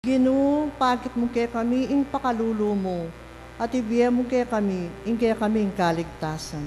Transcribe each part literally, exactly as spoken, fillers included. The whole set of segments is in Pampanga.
Ginu, pakit mu kekami ing pakalulu mu, at ibie mu kekami ing kekaming kaligtasan.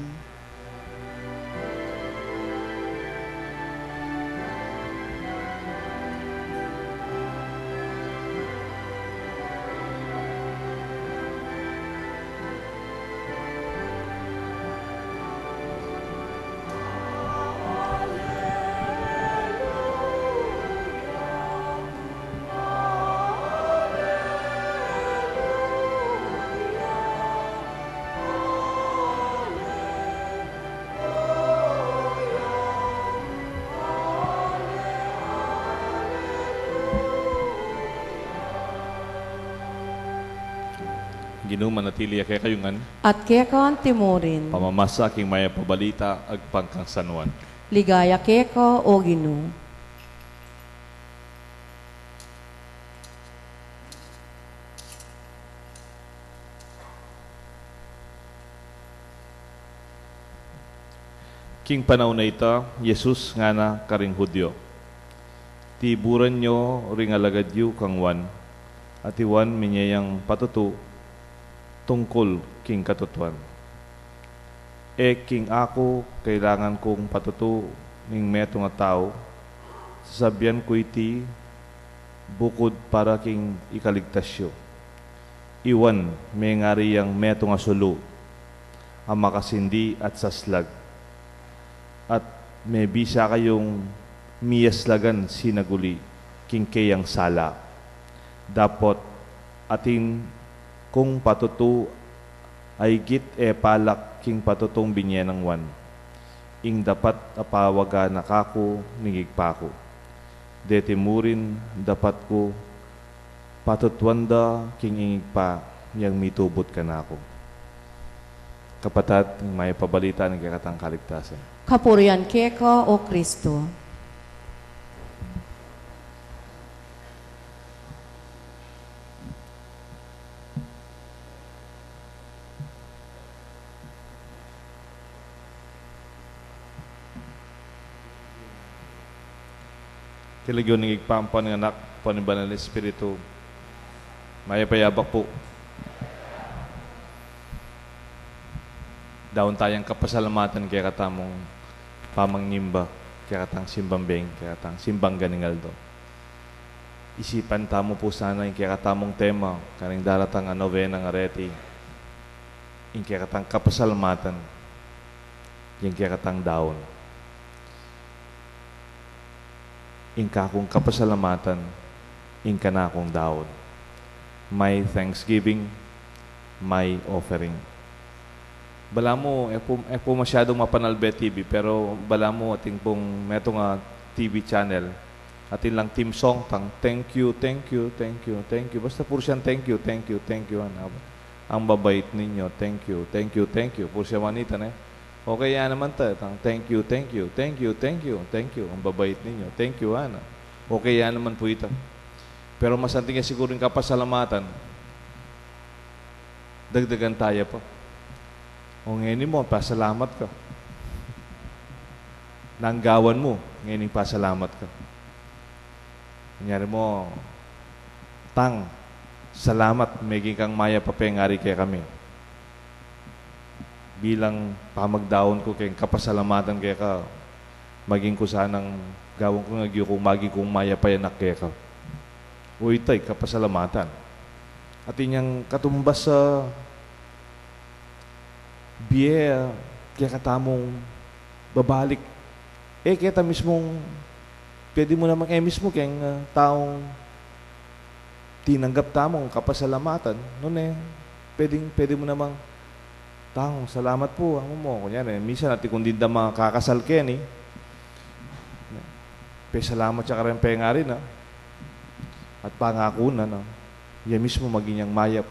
Ginu manatili ya kekayu ngan. At keka anti murin. Pamamasa king Mayap a Balita agpang kang San Juan. Ligaya keka, O Ginu. King panaun a ita, i Jesus ngana karing Judio, "Tiburan yu ring alagad yu kang Juan, at i Juan minie yang patutu tungkul king katutuan. E king aku kailangan kung patutu ning metung a tau, sasabian ku iti bukud para king ikaligtas yu. I Juan mengari yang metung a sulu a makasindi at saslag, at mebisa kayung miyaslagan sinaguli king keyang sala. Dapot atin kung patutu a igit e palak king patutung binie nang Juan, ing dapat a pawagan na kaku ning Ibpa ku. Deti murin dapat ku patutuan da king ing Ibpa yang mitubud kanaku." Kapatad, ing Mayap a Balita ning kekatang kaligtasan. Kapurian keka, O Kristu. King lagyu ning Ibpa, ampo ning Anak, ampo ning Banal a Espiritu. Mayap a yabak pu. Daun tayang kapasalamatan kekatamung pamangimba, kekatang simbang bengi, kekatang simbang ganing aldo. Isipan tamu pu sana ing kekatamung tema karing daratang a novenang areti, ing kekatang kapasalamatan, ing kekatang daun. Ing kakung kapasalamatan, ing kanakung daun. My thanksgiving, my offering. Balamu, e pu, e pu masyadung mapanalbe T V, pero balamu atin pung metung a T V channel, atin lang theme song, tang, "Thank you, thank you, thank you, thank you." Basta puru siyang, "Thank you, thank you, thank you." Ana, "Ang babait ninyo, thank you, thank you, thank you." Puru siya manita, ne? Okay, ya naman ta, tang, "Thank you, thank you, thank you, thank you, thank you. Ang babait ninyo, thank you." Ana, okay, ya naman pu ita. Pero mas anting ya siguru ing kapasalamatan. Dagdagan taya pa. O ngeni mu, pasalamat ka. Nung gawan mu, ngeni pasalamat ka. Kunyari mu, "Tang, salamat, meging kang mayap a pengari kekami." Bilang pamagdaun ku keng kapasalamatan keka, maging ku sanang gawan kung agyu kung maging kung mayap a anak keka. O ita ing kapasalamatan. Atin yang katumbas a bie, kekatamung babalik. E keta mismung, pwede mu namang, e mismu keng, ah, taung tinanggap tamung kapasalamatan, nune, pwedeng, pwede mu namang, "Tang, salamat pu, amu mu." Kunyari, minsan atin kung dinda makakasal keni, pesalamat ya kareng pengari na, at pangaku na, na ya mismu maging yang mayap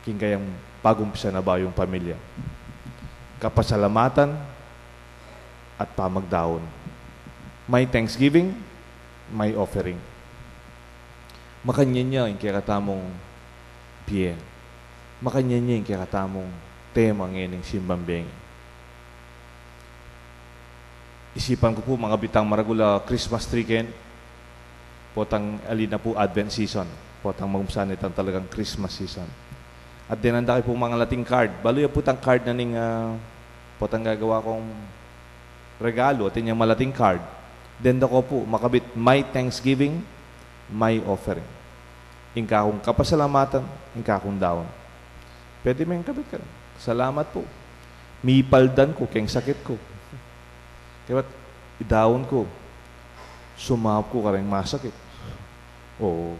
king kayang pag-umpisa na bayung pamilya. Kapasalamatan at pamagdaun. My thanksgiving, my offering. Makanyan ya ing kekatamung bie. Makanyan ya ing kekatamung tema ngening simbang bengi. Isipan ku pu, mangabit tang maragul a Christmas tree ken, potang ali na pu Advent season. Potang mag-umpisa ne itang talagang Christmas season. At den anda kayu pung malating card. Balu ya pu itang card na ning, ah, potang gagawa kung regalo, atin yang malating card. Den da ko pu makabit, "My thanksgiving, my offering." Ing kakung kapasalamatan, ing kakung daun. Pwede meng kabit ka. "Salamat pu. Mipaldan ku keng sakit ku." Kaya ba't idaun ku, sumaup ku kareng masakit. O,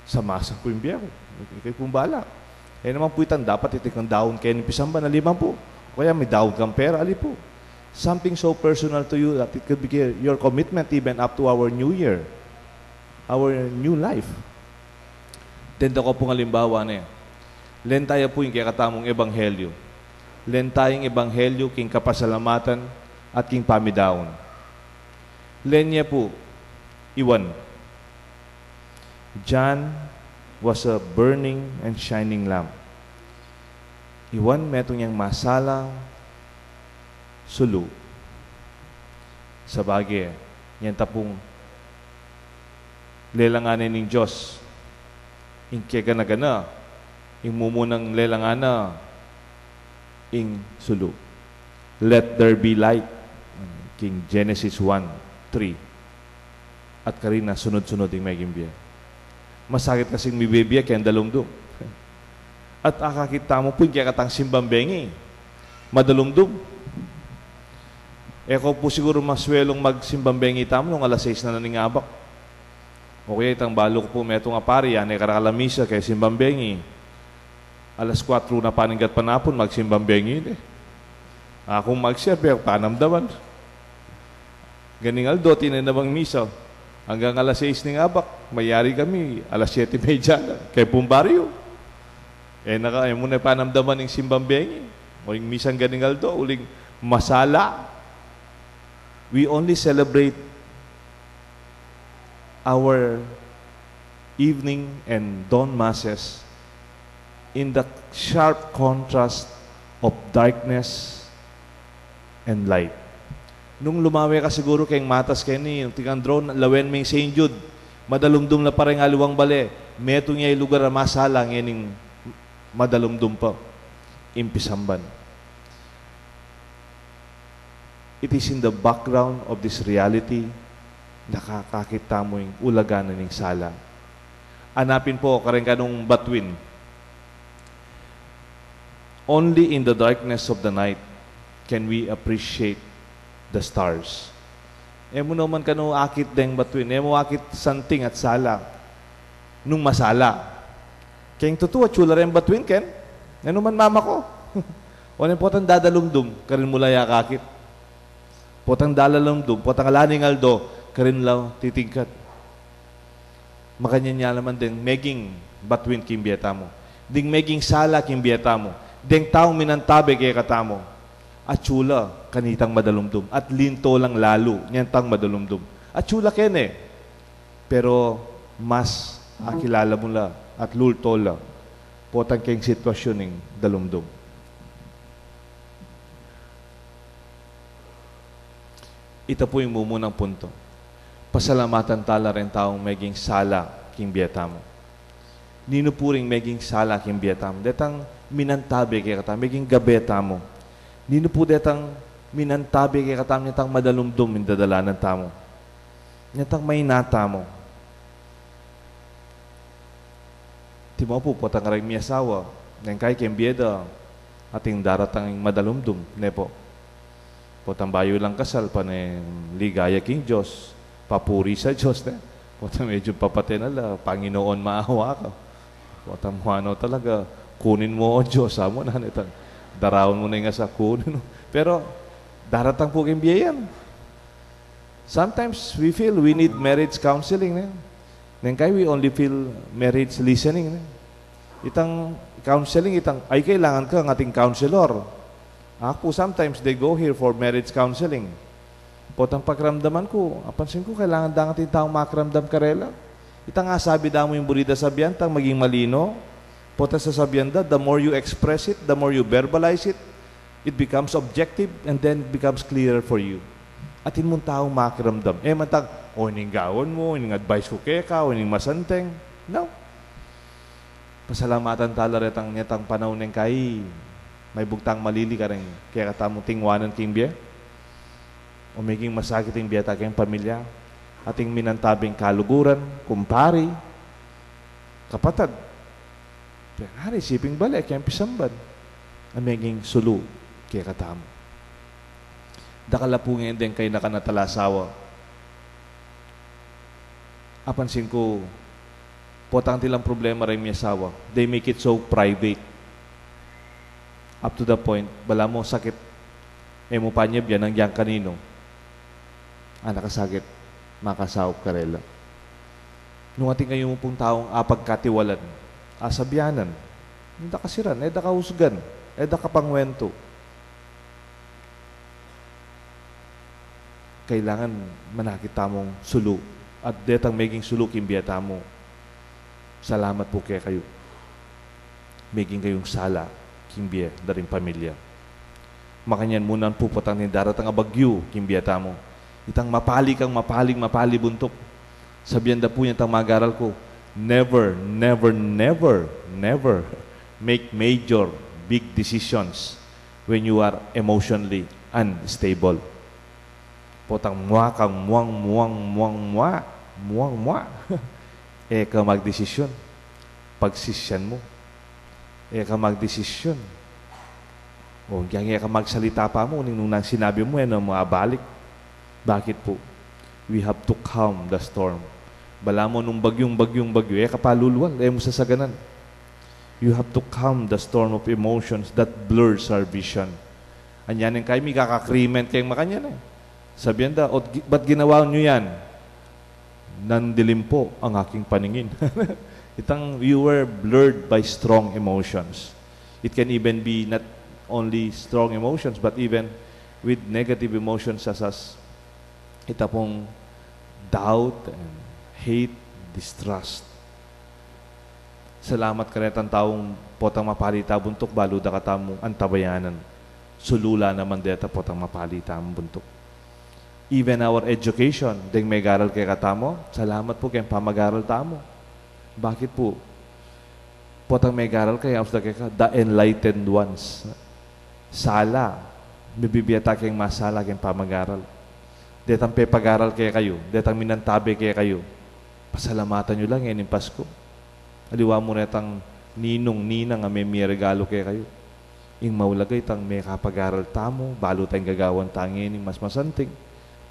samasan ku ing bie ku. Ikayu pung bala. E naman pu itang dapat iti kang daun keng pisamban, ali man pu. O kaya may daun kang pera, ali pu. Something so personal to you that it could be your commitment even up to our new year, our new life. Den da ko pung alimbawa ne. Len taya pu ing kekatamung ebanghelyo. Len taya ing ebanghelyo king kapasalamatan at king pamidaun. Len ye pu, i Juan. John was a burning and shining lamp. I Juan metung yang masalang sulu. Sabage, yan ta pung lelangan ne ning Dios. Ing kegana-gana, ing mumunang lelangan na, ing sulu. "Let there be light." King Genesis one three. At karin na sunod-sunod ing meging bie. Masakit kasing mibie-bie keng dalumdum. At akakit tamu pu ing kekatang simbang bengi, madalumdum. E ko pu siguru maswelung magsimbang bengi tamu nung alas sais na na ning abak. O kaya itang balu ku pu metung a pari, yan e karakal a misa keng simbang bengi. Alas kuatro na paninggat panapun, magsimbang bengi ne. Aku magsiar, be, panamdaman. Ganing aldo, atin na namang misa. Anggang alas sais ning abak, mayari kami, alas siyete y media na, keng pung baryu. E na ka, e mu na panamdaman ing simbang bengi. O ing misang ganing aldo, uling masala. We only celebrate our evening and dawn masses in the sharp contrast of darkness and light. Nung lumawe ka siguru keng Matas keni, nung tikang draw, lawen meng Saint Jude, madalumdum la pa reng aliwang bale, metung ya ing lugar a masala, ngening madalumdum pa ing pisamban. It is in the background of this reality na kakakit tamu ing ulaga na ning sala. Anapin pu kareng kanung batuin. Only in the darkness of the night can we appreciate the stars. E mu naman kanu akit deng batuin, e mu akit santing at sala nung masala. Keng tutu, atiu la reng batuin, ken? Nanu man mama ku? Oneng potang dadalumdum, karin mu la ya akakit. Potang dadalumdum, potang ala ning aldo, karin la titingkad. Makanyan ya naman deng meging batuin king bie tamu, deng meging sala king bie tamu, deng taung minantabe kekatamu. Atiu la kanitang madalumdum, at linto lang lalu nitang madalumdum. Atiu la kene, pero mas akilala mu la at lulto la potang keng sitwasyun ning dalumdum. Ita pu ing mumunang punto. Pasalamatan tala reng taung meging sala king bie tamu. Ninu pu ring meging sala king bie tamu? Detang minantabe kekatamu, meging gabe tamu. Ninu pu detang minantabe kekatamu, nitang madalumdum ing dadalanan tamu, nitang maina tamu? Timu pu, potang kareng miasawa, neng kai keng bie da, atin daratang madalumdum, ne pu? Potang bayu lang kasal, pane ligaya king Dios, papuri sa Dios, ne? Potang medyu papate na la, "Panginoon, maawa ka." Potang muano talaga, "Kunin mo, O Dios," amu na, ne, tang daraun mu na ing asa, kunin mo. Pero daratang pu keng bie yan. Sometimes we feel we need marriage counseling, ne? Neng kai we only feel marriage listening, ne? Itang counseling, itang, ay, kailangan ka ng ating counselor. Aku, sometimes they go here for marriage counseling. Potang pakiramdaman ku, apansin ku, kailangan da ng ating taung makiramdam karela. Itang asabi da mu ing buri da sabian, tang maging malino. Potang sasabian da, the more you express it, the more you verbalize it, it becomes objective and then it becomes clearer for you. Atin mung taung makiramdam. E man tang, "O, ining gawan mu, ining advice ku keka, o ining masanteng." No. Pasalamatan tala retang nyatang panaun neng kai, maibugtang malili kareng kekatamung tingwanan king bie. O meging masakit ing bie ta keng pamilya, ating minantabing kaluguran, kumpari, kapatad. Penari siping bale keng pisamban a meging sulu kekatamu. Dakal a pu ngeni deng kayanakan a talasawa. Apansin ku, potang tilang problema reng miasawa, they make it so private. Up to the point, balamu sakit, e mu pa nya bianan yang kaninu. Anak a sakit, makasaup karela. Nung atin kayu pung taung apagkatiwalan, asabianan, e da kasiran, e da kahusgan, e da kapangwentu. Kailangan manakit tamung sulu, at detang meging sulu king bie tamu. Salamat pu kekayu. Meging kayung sala king bie da ring pamilya. Makanyan mu naman pu potang atin daratang a bagyu king bie tamu. Itang mapali kang mapali, mapali buntuk. Sabian da pu nya itang mag-aral ku, never, never, never, never make major, big decisions when you are emotionally unstable. Potang mua kang muang, muang, muang, mua, muang, mua. E ka magdesisyun. Pagsisian mu. E ka magdesisyun. O, yang e ka magsalita pa mu, ning nung nanu sinabi mu, e na mu abalik. Bakit pu? We have to calm the storm. Balamu nung bagyung, bagyung, bagyu, e ka paluluan, e mu sasaganan. You have to calm the storm of emotions that blurs our vision. Anya neng kai mikakakrimen keng makanyan e. Sabian da, "O, gi-, ba't ginawa niyo yan?" "Nandilim po ang aking paningin." Itang you were blurred by strong emotions. It can even be not only strong emotions, but even with negative emotions such as ita pung doubt and hate, distrust. Salamat karetang taung potang mapali ta buntuk, balu da katamu antabayanan. Sulu la naman deta potang mapali ta buntuk. Even our education, deng megaral kekatamu, salamat pu keng pamagaral tamu. Bakit pu? Potang megaral kaya, aus da keka, the enlightened ones. Sala, mibibie ta keng masala keng pamagaral. Detang pepagaral kekayu, detang minantabe kekayu, pasalamatan yu la ngening Pasku. Aliwa mu retang ninung, ninang a mie regalu kekayu. Ing maulaga itang mekapagaral tamu, balu tang gagawan ta ngening mas masanting.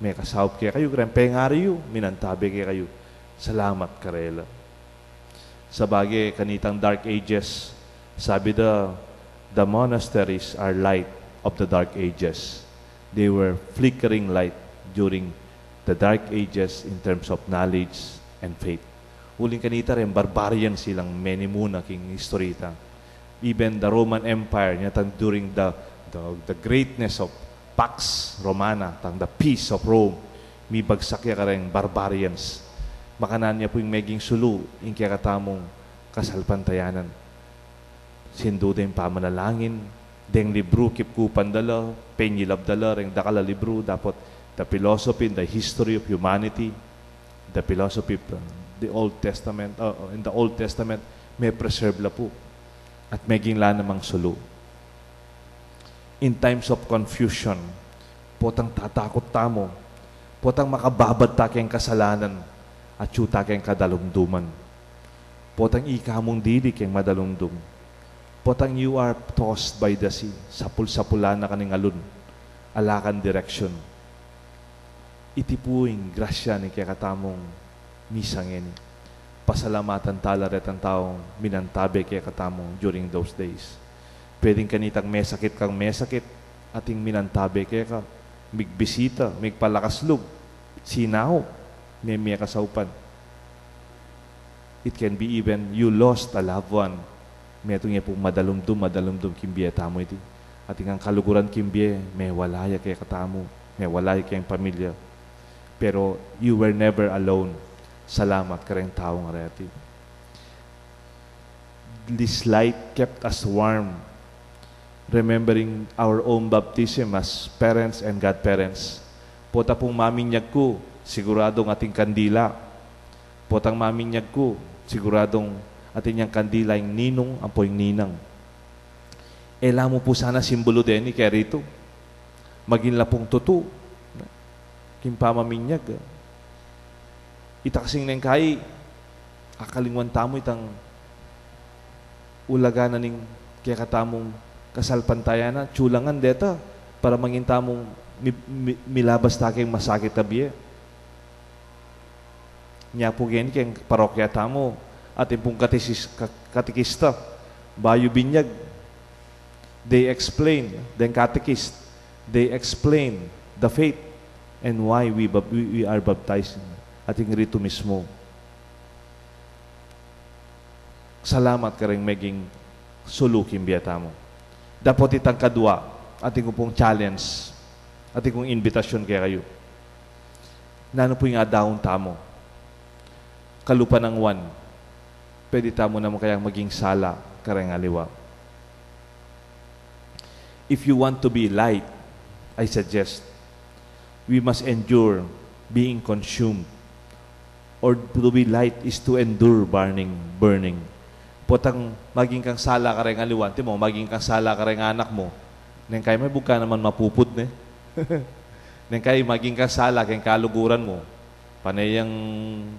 Mekasaup kekayu, kareng pengari yu, minantabe kekayu. Salamat karela. Sabage, kanitang Dark Ages, sabi da, the monasteries are light of the Dark Ages. They were flickering light during the Dark Ages in terms of knowledge and faith. Uling kanita reng barbarians ilang menimuna king history ta. Even the Roman Empire, nya tang during the, the, the greatness of Pax Romana, tang the peace of Rome, mibagsak ya kareng barbarians. Makanyan ya pu ing meging sulu ing kekatamung kasalpantayanan. Sindu deng pamanalangin, deng libru kipkupan da la, penyilab da la reng dakal a libru, dapot the philosophy and the history of humanity, the philosophy of, uh, the Old Testament, uh, in the Old Testament, me-preserve la pu. At meging la namang sulu. In times of confusion, potang tatakut tamu, potang makababad ta keng kasalanan, atyu ta keng kadalumduman. Potang ika mung dili keng madalumdum. Potang you are tossed by the sea, sapul-sapulan na ka ning alun, ala kang direksyun. Iti pu ing grasya ning kekatamung misa ngeni. Pasalamatan tala retang taung minantabe kekatamu during those days. Pwedeng kanitang mesakit kang mesakit, ating minantabe keka, migbisita, migpalakas lub, sinaup, memie kasaupan. It can be even you lost a loved one. Metung ya pung madalumdum, madalumdum king bie tamu iti. Ating ing kaluguran king bie, mewala ya kekatamu, mewala ya keng pamilya. Pero you were never alone. Salamat kareng taung reti. This light kept us warm, remembering our own baptism as parents and godparents. Pota pung maminyag ku, siguradung ating kandila. Potang maminyag ku, siguradung Atin yang kandila ing ninung ampo ing ninang. E la mu pu sana simbulu deni kaya ritu. Maging la pung tutu king pamaminyag. Ita kasing neng kai, akalingwan tamu itang ulaga na ning kekatamung kasalpantayanan, culangan deta para mangin tamung mi-, mi-, milabas ta keng masakit a bie. Nya pu keng parokya tamu, atin pung katesis-, ka-, katekista, bayu binyag, they explain, deng katekist, they explain the faith and why we, bab-, we, we are baptized. Atin ritu mismu. Salamat kareng meging sulu king bie tamu. Dapot itang kadua, atin ku pung challenge, atin kung inbitasyun kekayu. Nanu pu ing adaun tamu? Kalupa nang Juan, pwede tamu naman kayang maging sala kareng aliwa? If you want to be light, I suggest, we must endure being consumed. Or to be light is to endure burning, burning. Potang maging kang sala kareng aliwa, antimo, maging kang sala kareng anak mu. Neng kai, maibug ka naman mapupud ne. Neng kai, maging kang sala keng kaluguran mu. Pane yang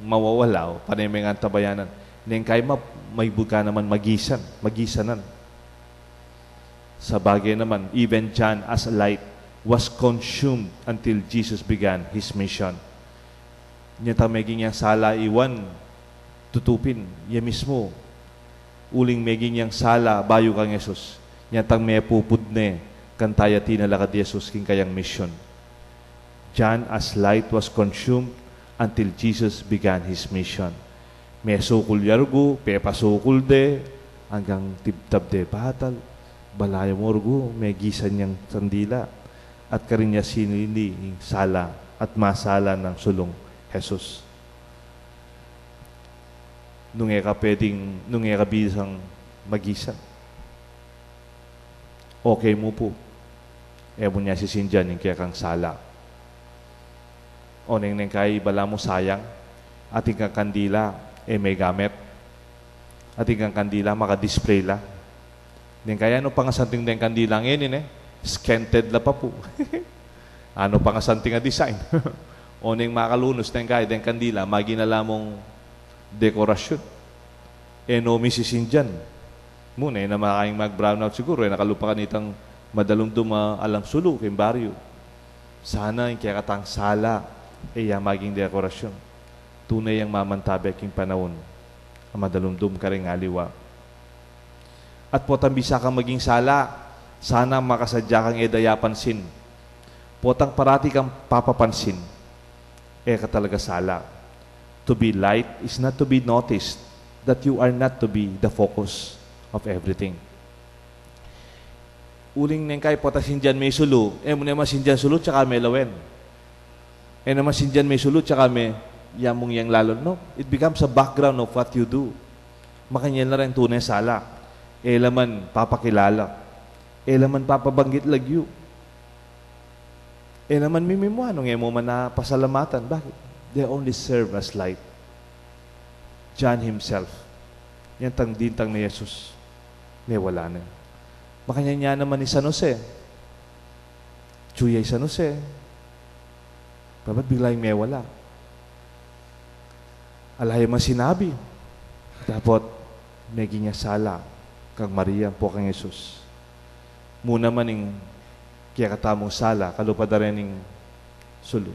mawawala o pane meng antabayanan. Neng kai, ma-, maibug ka naman magisan, magisanan. Sabagay naman, even John as a light was consumed until Jesus began his mission. Nyatang meging yang sala i Juan, tutu pin, ya mismu. Uling meging yang sala bayu kang Jesus, nyatang mepupud ne kang taya tinalakad Jesus king kayang mission. John as light was consumed until Jesus began his mission. Mesukul ya rugu, pepasukul de, anggang tibtab de batal, balamu rugu, megisan yang kandila, at karin ya sinindi ing sala at masala nang sulung Jesus. Nung e ka pwedeng, nung e ka bisang magisan. Okay mu pu. E mu ne sisindian ing kekang sala. Oneng neng kai balamu sayang, atin kang kandila, e megamit. Atin kang kandila, maka-display la. Neng kai, ano pang asanting deng kandila ngeni, ne? Scented la pa pu. Ano pang asanting a design? Oneng makalunus neng kai deng kandila, maging na la mung dekorasyun. E no misisindian. Mu ne, e na makaing mag-brownout siguru, e na kalupa kanitang madalumdum a alang sulu king baryu. Sana ing kekatang sala e ya maging dekorasyun. Tune yang mamantabe king panaun a madalumdum kareng aliwa. At potang bisa kang maging sala, sana makasadya kang e da ya pansin. Potang parati kang papapansin, e ka talaga sala. To be light is not to be noticed, that you are not to be the focus of everything. Uling neng kai, potang sindian me sulu, e mu ne masindian sulu, tsaka me lawen. E na masindian me sulu, tsaka me yamung yang lalu, no? It becomes a background of what you do. Makanyan la reng tune sala. E la man papakilala. E la man papabanggit lagyu. E naman mimimua nung e mu man pasalamatan. Bakit? They only serve as light. John himself, nyatang dintang na Jesus, mewala ne. Makanyan ya naman i San Jose. Tsu ya i San Jose. Babat bigla yang mewala. Ala ya mang sinabi. Dapot meging ya sala kang Maria ampo kang Jesus. Mu naman ing kekatamung sala, kalupa da rening sulu,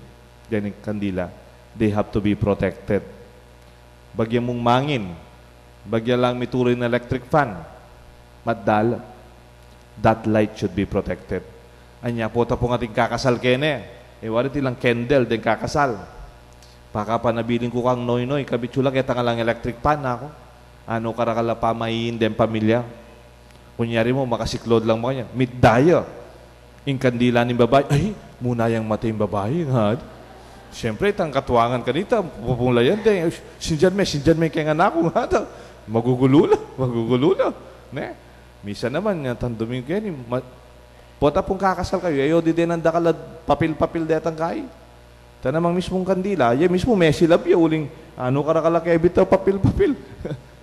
dening kandila, they have to be protected. Bagya mung mangin, bagya lang mituru ing electric fan, matdal. That light should be protected. Anya, pota pung ating kakasal kene, e wari tilang candle deng kakasal. Pakapanabilin ku kang noynoy, kabit yu la ketang alang electric fan, naku. Ano karakal a pamain deng pamilya? Kunyari mu, makasiklod lang mu kanya, mitdaya ing kandila ning babai. Ay, muna yang mate ing babai, nga. Siyempre, itang katuangan kanita, pupulayan de. Sindian me, sindian me keng anak ku, nga. Magugulu la, magugulu la. Ne? Misan naman, nga, tanduming keni, ma-, pota pung kakasal kayu, e yu didenan dakal a papil-papil detang kai. Ta namang mismung kandila, ya mismu mesilab ya, uling, ano karakal a kebit a papil-papil.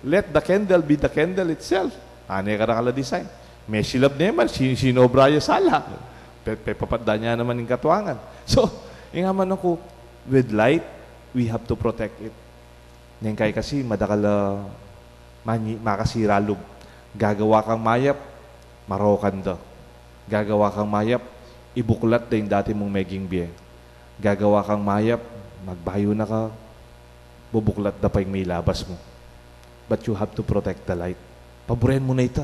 Let the candle be the candle itself. Ane karakal a design. Mesilab ne man, sin-, sinobra ya sala. Pe-, pepapatda ne naman ing katuangan. So, ing amanan ku, with light, we have to protect it. Neng kai kasi, madakal a manyi-, makasira lub. Gagawa kang mayap, marokan da. Gagawa kang mayap, ibuklat da ing dati mung meging bie. Gagawa kang mayap, magbayu na ka, bubuklat da pa ing milabas mu. But you have to protect the light. Paburen mu na ita.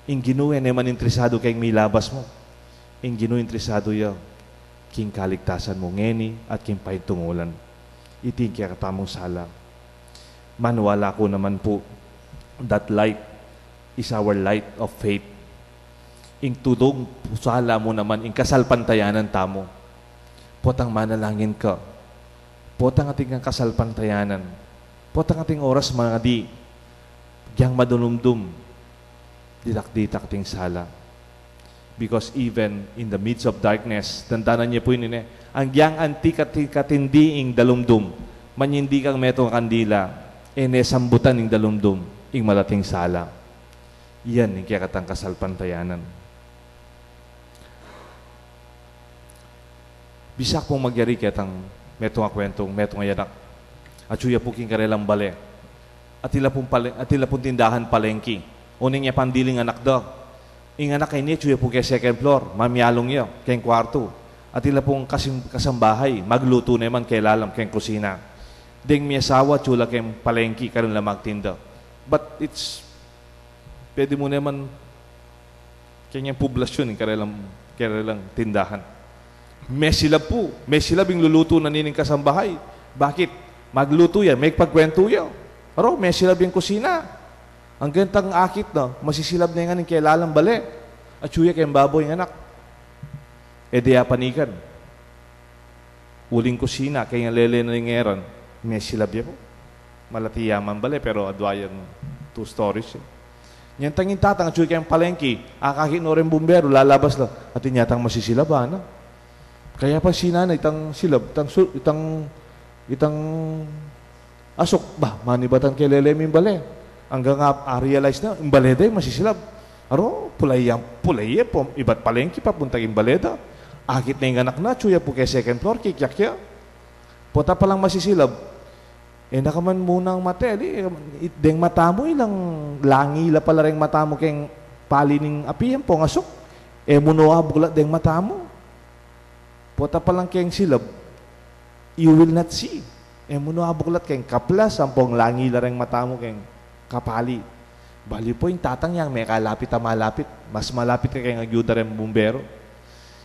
Ing Ginu, e ne man interesadu keng milabas mu. Ing Ginu interesadu ya king kaligtasan mu ngeni at king paintungulan. Iti ing kekatamung sala. Maniwala ku naman pu that light is our light of faith. Ing tudung sala mu naman, ing kasalpantayanan tamu. Potang manalangin ka. Potang atin kang kasalpantayanan. Potang atin oras mangadi. Gyang madalumdum. Ditak-ditak atin sala. Because even in the midst of darkness, tandanan ye pu ini, ne? Agyang anti kati-, katindi ing dalumdum, manyindi kang metung a kandila, e ne sambutan ing dalumdum, ing malating sala. Yan ing kekatang kasalpantayanan. Bisa pung magyari ketang metung a kuentung, metung a anak. Atyu ya pu king karelang bale. Atyu la pung pale-, atyu la pung tindahan palengki. Oneng ya pandiling anak da. Ing anak a ini, atyu ya pu keng second floor, mamialung ya keng kuartu. Atyu la pung kasim-, kasambahay, maglutu ne man keng lalam, keng kusina. Deng miyasawa, atyu la keng palengki, karin la magtinda. But it's, pwede mu ne man keng yang poblasyun, ing karelang, karelang tindahan. Mesilab pu, mesilab ing lulutu na nining kasambahay. Bakit? Maglutu ya, mekipagkuentu ya. Aro, mesilab ing kusina. Anggang tang akit na, masisilab ne ngan ing keng lalam bale. Atyu ya keng babo ing anak. E de ya panikan. Uling kusina, keng lele na ning eran, mesilab ya pu. Malati ya man bale, pero adwa yang two stories, e. Nyentang ing tatang, atyu keng palengki, akakit no reng bumbero, lalabas la, atin yatang masisilab, ana. Kaya pa sinana, itang silab, itang su-, itang, itang asuk, ba, manibatan keng lele ming bale. Anggang a-realize na, ing bale da, masisilab. Aro, pulay yang, pulay ya, pum-, ibat palengki, papunta king bale da. Akit ne ing anak na, atyu ya pu keng second floor, kikyak ya. Pota palang masisilab. E na ka man munang mateli, it-, deng mata mu, ilang langi la pala reng mata mu keng pali ning api, ampong asuk. E mu no abuklat deng mata mu. Pota palang keng silab, you will not see. E mu no abuklat keng kaplas, ampong langi la reng mata mu keng kapali. Bali pu ing tatang yang mekalapit a malapit, mas malapit ka keng ayuda reng bumbero.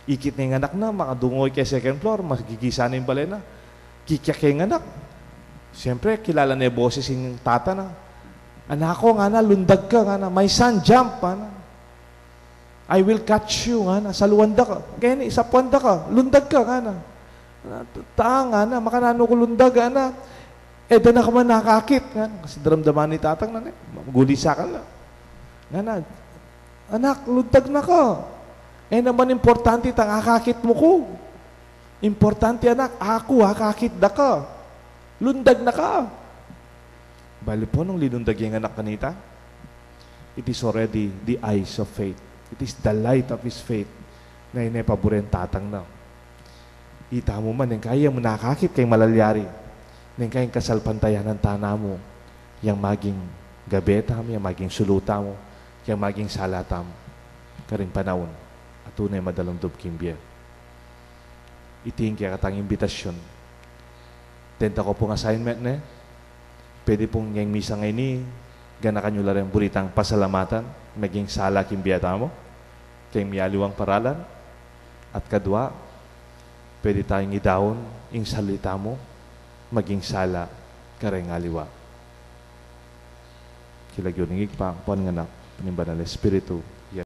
Ikit ne ing anak na, makadungoy keng second floor, magigisa ne ing bale na. Kikyak ing anak. Siyempre, kilala ne boses ing tata na. "Anak ku," ngana, "lundag ka," ngana. "My son, jump," ngana. "I will catch you," ngana. "Saluan da ka. Keni, sapuan da ka. Lundag ka," ngana. "Tang," ngana, "makananu ku lundag," ngana. "E da na ka man akakit," ngana. Kasi daramdaman ne ning tatang na, ne, magulisa ka la. Ngana, "Anak, lundag na ka. E naman importante itang akakit mu ku. Importante, anak, aku akakit da ka. Lundag na ka." Bali pu nung linundag ya ing anak kanita, it is already the eyes of faith. It is the light of his faith na ine paburen tatang na. Ita mu man, neng kaya mu nakakit keng malalyari, neng kaya ing kasalpantayanan ta namu, yang maging gabe tamu, yang maging sulu tamu, yang maging sala tamu karing panaun a tune madalumdum king bie. Iti ing kekatang imbitasyun. Deng tako pung assignment ne, pwede pung keng misa ngeni, ganakan yu la reng buri tang pasalamatan, meging sala king bie tamu, keng mialiwang paralan, at kadwa, pwede tang idaun ing salita mu, maging sala kareng aliwa. King lagyu ning Ibpa, ampo ning Anak, ampo ning Banal a Espiritu,